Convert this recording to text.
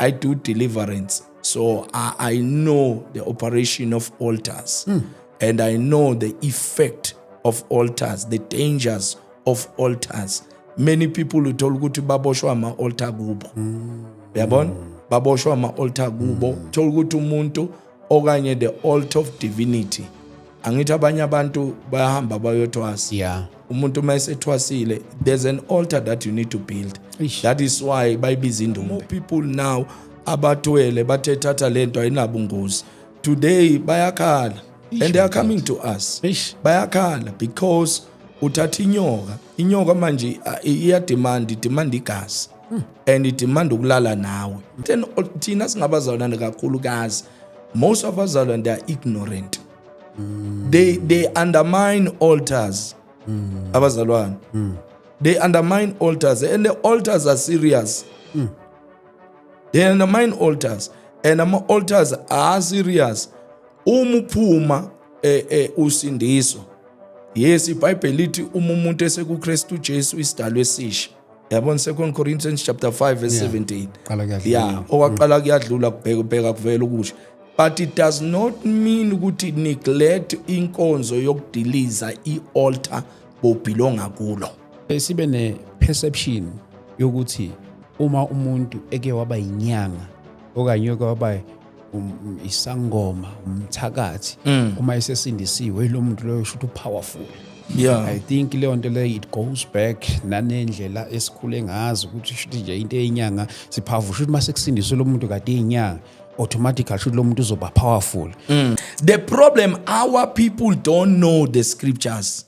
I do deliverance, so I know the operation of altars and I know the effect of altars, the dangers of altars. Many people uthola ukuthi baboshwa ama-altar kubo, uyabona, baboshwa ama-altar kubo. Thola ukuthi umuntu okanye the altar of divinity, angithi abanye abantu bayahamba bayothwasa. Umuntu uma esethwasile, there's an altar that you need to build. Eish. That is why bayibiza indumbe. More people now abathwele bathe thatha lento, ayinabungozi. Today bayakhala and they are coming to us. Eish. Bayakhala because uthatha inyoka, inyoka manje iyademand, idemand igazi and idemand ukulala nawe. Then thina singabazalwane kakhulukazi, most of abazalwane, they are ignorant. They undermine altars. Abazalwane, they undermine altars, and the altars are serious. They undermine altars and ama-altars are serious. Uma uphuma usindiswa, yes, iBhayibheli lithi uma umuntu esekuKristu Jesu isidalwe esisha, yabona, 2 Corinthians chapter 5 verse 17. Qala kuyadlula. Yeah, okwaqala kuyadlula, kubheka bheka kuvela ukusha, but it does not mean ukuthi neglect inkonzo yokudiliza i-altar bobelonga kulo. Sibe ne perception yokuthi uma umuntu eke waba inyanga okanye eke waba isangoma, umthakathi, uma esesindisiwe lo muntu loyo shuthi upowerful. I think leyo nto leyo, it goes back nanendlela esikhule ngazo ukuthi shuthi nje into eyinyanga sipowerful, shuthi mase kusindiswe lo muntu kade inyanga, automatically shuthi lo muntu uzoba powerful. The problem, our people don't know the scriptures.